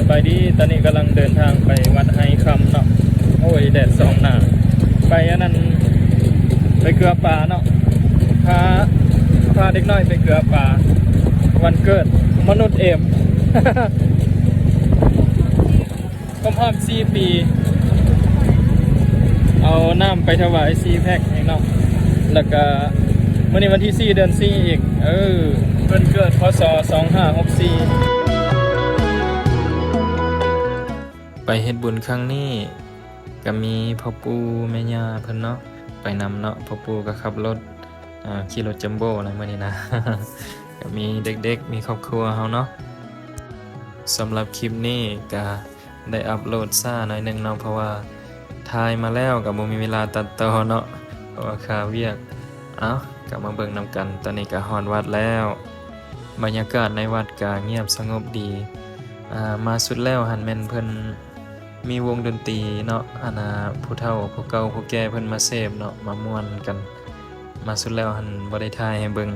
ສະບາຍດີ ຕອນນີ້ກຳລັງເດີນທາງໄປວັດໄຮຄຳເນາະ. ໂອ້ຍ ແດດສ່ອງໜ້າ ໄປອັນນັ້ນ ໄປເກືອປາເນາະ ພາ ພາເດັກນ້ອຍໄປເກືອປາ ວັນເກີດມະນຸດເອມ ຄົບຮອບສີ່ປີ ເອົານ້ຳໄປຖວາຍສີ່ແພັກເອງເນາະ. ແລ້ວກະມື້ນີ້ວັນທີສີ່ ເດືອນສີ່ອີກ ເອີ ເພິ່ນເກີດ ພ.ສ. ສອງຫ້າຫົກສີ່. ໄປເຮັດບຸນຄັ້ງນີ້ກະມີພໍ່ປູ່ແມ່ຍ່າເພິ່ນເນາະ ໄປນຳເນາະ. ພໍ່ປູ່ກະຂັບລົດ ອາ ຂີ່ລົດຈັມໂບ້ນະມື້ນີ້ນະ ກະມີເດັກໆ ມີຄອບຄົວເຮົາເນາະ. ສຳລັບຄລິບນີ້ກະ ໄດ້ອັບໂຫຼດຊ້າໜ້ອຍໜຶ່ງເນາະ ເພາະວ່າຖ່າຍມາແລ້ວກໍບໍ່ມີເວລາຕັດຕໍ່ເນາະ ເພາະວ່າຄາວຽກ. ເອົ້າ ກໍມາເບິ່ງນຳກັນ. ຕອນນີ້ກໍຮອດວັດແລ້ວ ບັນຍາກາດໃນວັດກໍງຽບສະຫງົບດີ. ອາ ມາສຸດແລ້ວຫັ້ນແມ່ນເພິ່ນມີວົງດົນຕີເນາະ ອັນນ່າ ຜູ້ເຖົ້າຜູ້ເກົ່າຜູ້ແກ່ເພິ່ນມາເສບເນາະ ມາມ່ວນກັນ. ມາສຸດແລ້ວຫັ້ນບໍ່ໄດ້ຖ່າຍໃຫ້ເບິ່ງ.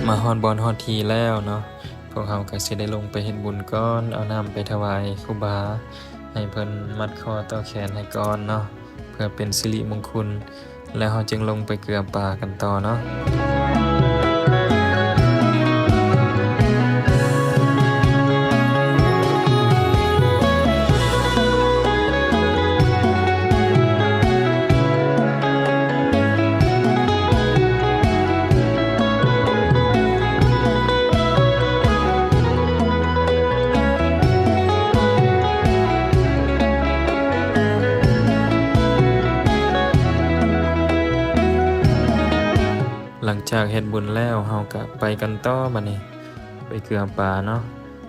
ມາຮອດບ່ອນຮອດທີ່ແລ້ວເນາະ ພວກເຮົາກໍຊິໄດ້ລົງໄປເຮັດບຸນກ່ອນ ເອົານ້ຳໄປຖວາຍຄູບາ ໃຫ້ເພິ່ນມັດຂໍ້ຕໍ່ແຂນໃຫ້ກ່ອນເນາະ ເພື່ອເປັນສິລິມົງຄຸນ. ແລ້ວເຮົາຈຶ່ງລົງໄປເກືອປາກັນຕໍ່ເນາະ. ຫຼັງຈາກເຮັດບຸນແລ້ວ ເຮົາກະໄປກັນຕໍ່ບາດນີ້ ໄປເກືອປາເນາະ.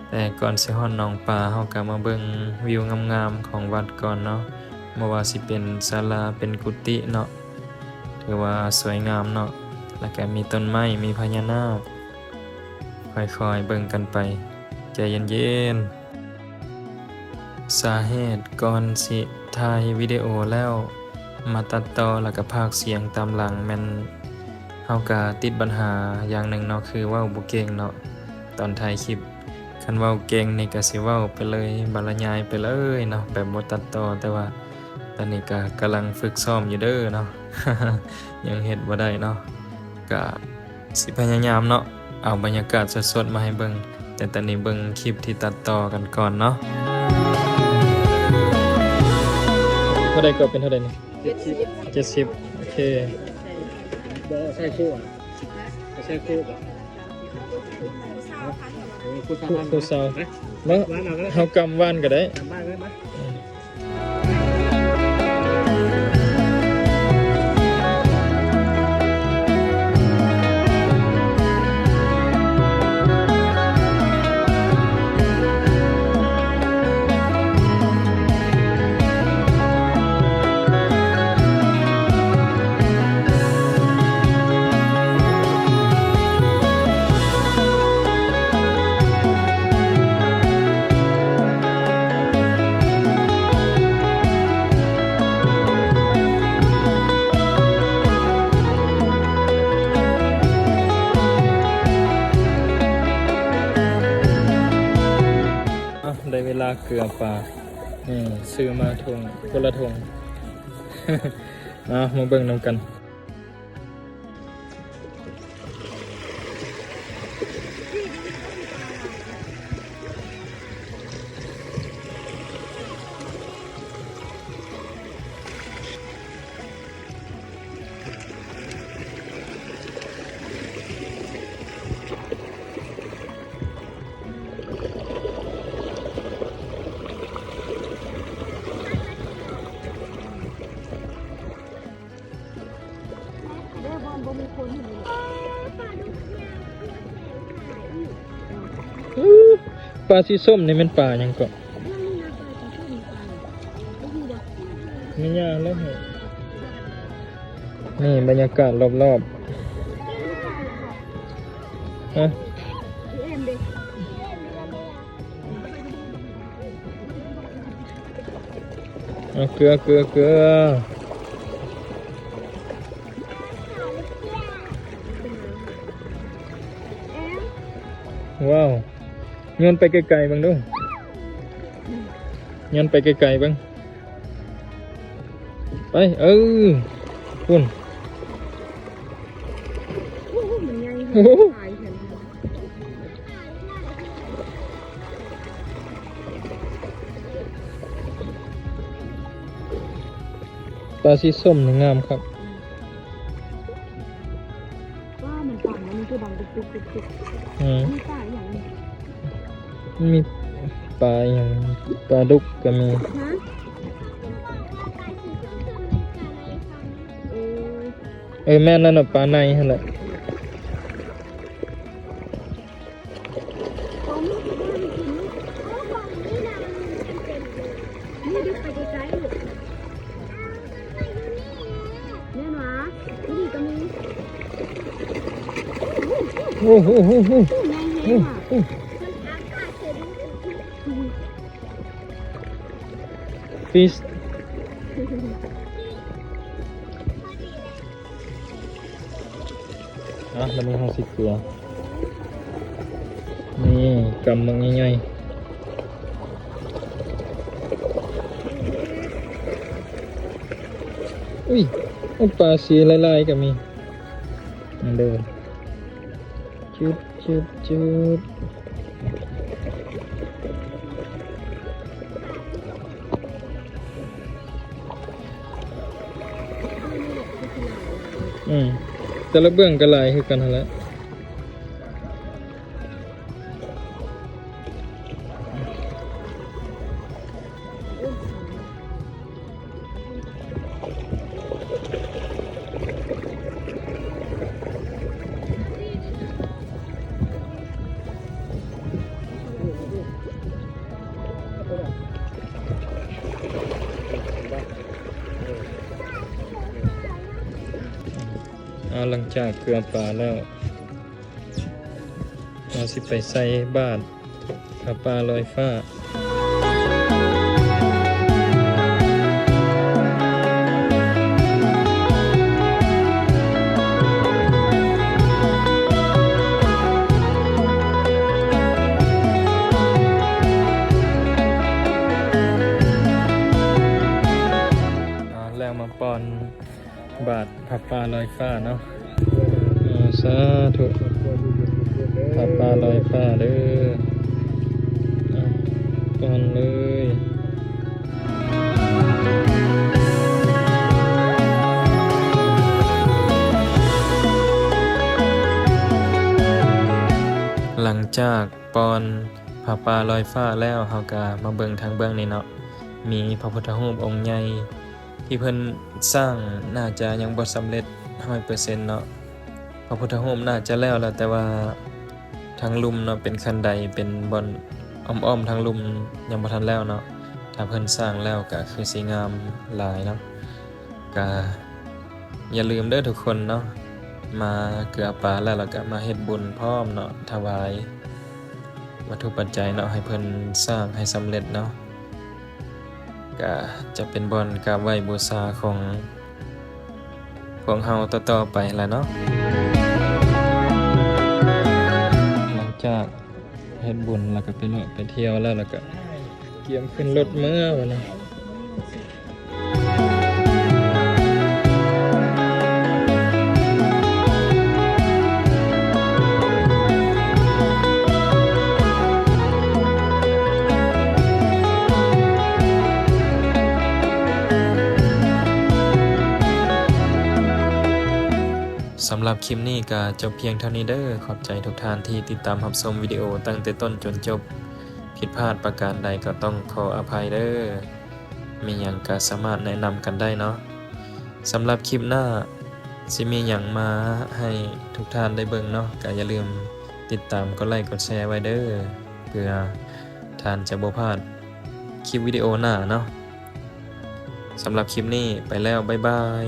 ແຕ່ກ່ອນຊິຮອດໜອງປາ ເຮົາກະມາເບິ່ງວິວງາມໆຂອງວັດກ່ອນເນາະ ບໍ່ວ່າຊິເປັນສາລາ ເປັນກຸຕິເນາະ ຖືວ່າສວຍງາມເນາະ ແລ້ວກະມີຕົ້ນໄມ້ ມີພະຍານາກ ຄ່ອຍໆເບິ່ງກັນໄປ ໃຈເຢັນໆ. ສາເຫດກ່ອນຊິຖ່າຍວິດີໂອແລ້ວມາຕັດຕໍ່ ແລ້ວກະພາກສຽງຕາມຫຼັງ ແມ່ນເຮົາກະຕິດບັນຫາຢ່າງໜຶ່ງເນາະ ຄືເວົ້າບໍ່ເກັ່ງເນາະ. ຕອນຖ່າຍຄລິບ ຄັນເວົ້າເກັ່ງນີ້ກະຊິເວົ້າໄປເລີຍ ບັນລະຍາຍໄປເລີຍເນາະ ແບບບໍ່ຕັດຕໍ່. ແຕ່ວ່າຕອນນີ້ກະກຳລັງຝຶກຊ້ອມຢູ່ເດີເນາະ ຍັງເຮັດບໍ່ໄດ້ເນາະ ກະ ຊິພະຍາຍາມເນາະ ເອົາບັນຍາກາດສົດໆມາໃຫ້ເບິ່ງ ແຕ່ຕອນນີ້ເບິ່ງຄລິບທີ່ຕັດຕໍ່ກັນກ່ອນເນາະ. ເທົ່າໃດກໍເປັນເທົ່າໃດນີ້? ເຈັດສິບ ເຈັດສິບ ໂອເຄ. ບໍ່ໃສ່ຄູ່ ໃສ່ຄູ່ ຜູ້ ຜູ້ສາວ ມາ ເຮົາກຳຫວ່ານກໍໄດ້ ກຳຫວ່ານກໍໄດ້ ມາ. ອ່ະ ໄດ້ເວລາເກືອປາ ນີ້ ຊື້ມາຖົງ ຄົນລະຖົງ. ເອົາ ມາເບິ່ງນຳກັນ. ປາສີສົ້ມນີ້ແມ່ນປາຫຍັງເກາະ? ແມ່ນຫຍັງແລ້ວ ນີ້ບັນຍາກາດລອບໆ ຮະ. ເອົາເກືອ ເກືອ ເກືອ. ວ້າວ ໂຍນໄປໄກໆເບິ່ງດູ ໂຍນໄປໄກໆເບິ່ງ ໄປ ເອີ ພຸ້ນ ໂອ້ໂຫ ມັນໃຫຍ່ ໂອ້ໂຫ ຫຼາຍແທ້ ປາສີສົ້ມນີ້ງາມຄັກ. ປາມັນຕຳ ມັນຄືດັງຕຸກໆໆໆ ອືມ ມີປາອີ່ຫຍັງນີ້ ມັນມີປາອີ່ຫຍັງ ປາດຸກກໍມີ ຮະ ເອີ ເອີ ແມ່ນແລ້ວເນາະ ປາໄນຫັ້ນແຫຼະ. ນີ້ດິ ໄປໄກໆລູກ ແມ່ນຫວາ ນີ້ດິກໍມີ ໂອ້ໂຫ ໂອ້ໂຫ ໂອ້ ໃຫຍ່ແຮງຫວາ ໂອ້ Fish. ອ່ະ ບາດນີ້ເຮົາຊິເກືອ ນີ້ ກຳບັກໃຫຍ່ໆ ອຸ້ຍ ໂອ້ ປາສີຫຼາຍໆກໍມີ ເດີ ຈຶບ ຈຶບ ຈຶບ. ອືມ ແຕ່ລະເບື້ອງກໍຫຼາຍຄືກັນຫັ້ນແຫຼະ. ເອົາ ຫຼັງຈາກເກືອປາແລ້ວ ເຮົາຊິໄປໃສ່ບາດ ຜ້າປ່າລອຍຟ້າ ແລ້ວມາປ່ອນ ບາດຜ້າປ່າລອຍຟ້າເນາະ. ເອີ ສາທຸ ຜ້າປ່າລອຍຟ້າເດີ. ອ່ະ ກ່ອນເລີຍ. ຫຼັງຈາກປ່ອນຜ້າປ່າລອຍຟ້າແລ້ວ ເຮົາກະມາເບິ່ງທາງເບື້ອງນີ້ເນາະ ມີພະພຸດທະຮູບອົງໃຫຍ່ ທີ່ເພິ່ນສ້າງໜ້າຈະຍັງບໍ່ສຳເລັດຮ້ອຍເປີເຊັນເນາະ. ພະພຸດທະຮູບໜ້າຈະແລ້ວແລ້ວ ແຕ່ວ່າທາງລຸ່ມເນາະ ເປັນຄັນໄດ ເປັນບ່ອນອ້ອມໆທາງລຸ່ມ ຍັງບໍ່ທັນແລ້ວເນາະ. ຖ້າເພິ່ນສ້າງແລ້ວກະຄືຊິງາມຫຼາຍເນາະ. ກະຢ່າລືມເດີທຸກຄົນເນາະ ມາເກືອປາແລ້ວ ແລ້ວກະມາເຮັດບຸນພ້ອມເນາະ ຖວາຍວັດຖຸປັດໄຈເນາະ ໃຫ້ເພິ່ນສ້າງໃຫ້ສຳເລັດເນາະ. ກະຈະເປັນບ່ອນກາບໄຫວ້ບູຊາຂອງພວກເຮົາຕໍ່ໆໄປແຫຼະເນາະ. ຫຼັງຈາກເຮັດບຸນແລ້ວກະໄປເລາະໄປທ່ຽວແລ້ວ ແລ້ວກະກຽມຂຶ້ນລົດເມືອບາດນີ້. ສຳລັບຄລິບນີ້ກໍຈົບພຽງເທົ່ານີ້ເດີ. ຂອບໃຈທຸກທ່ານທີ່ຕິດຕາມຮັບຊົມວິດີໂອຕັ້ງແຕ່ຕົ້ນຈົນຈົບ. ຜິດພາດປະການໃດກໍຕ້ອງຂໍອະໄພເດີ. ມີຫຍັງກໍສາມາດແນະນຳກັນໄດ້ເນາະ. ສຳລັບຄລິບໜ້າຊິມີຫຍັງມາໃຫ້ທຸກທ່ານໄດ້ເບິ່ງເນາະ, ກໍຢ່າລືມຕິດຕາມ ກົດໄລ ກົດແຊໄວ້ເດີ ເພື່ອທ່ານຈະບໍ່ພາດຄລິບວິດີໂອໜ້າເນາະ. ສຳລັບຄລິບນີ້ໄປແລ້ວ, ບາຍບາຍ.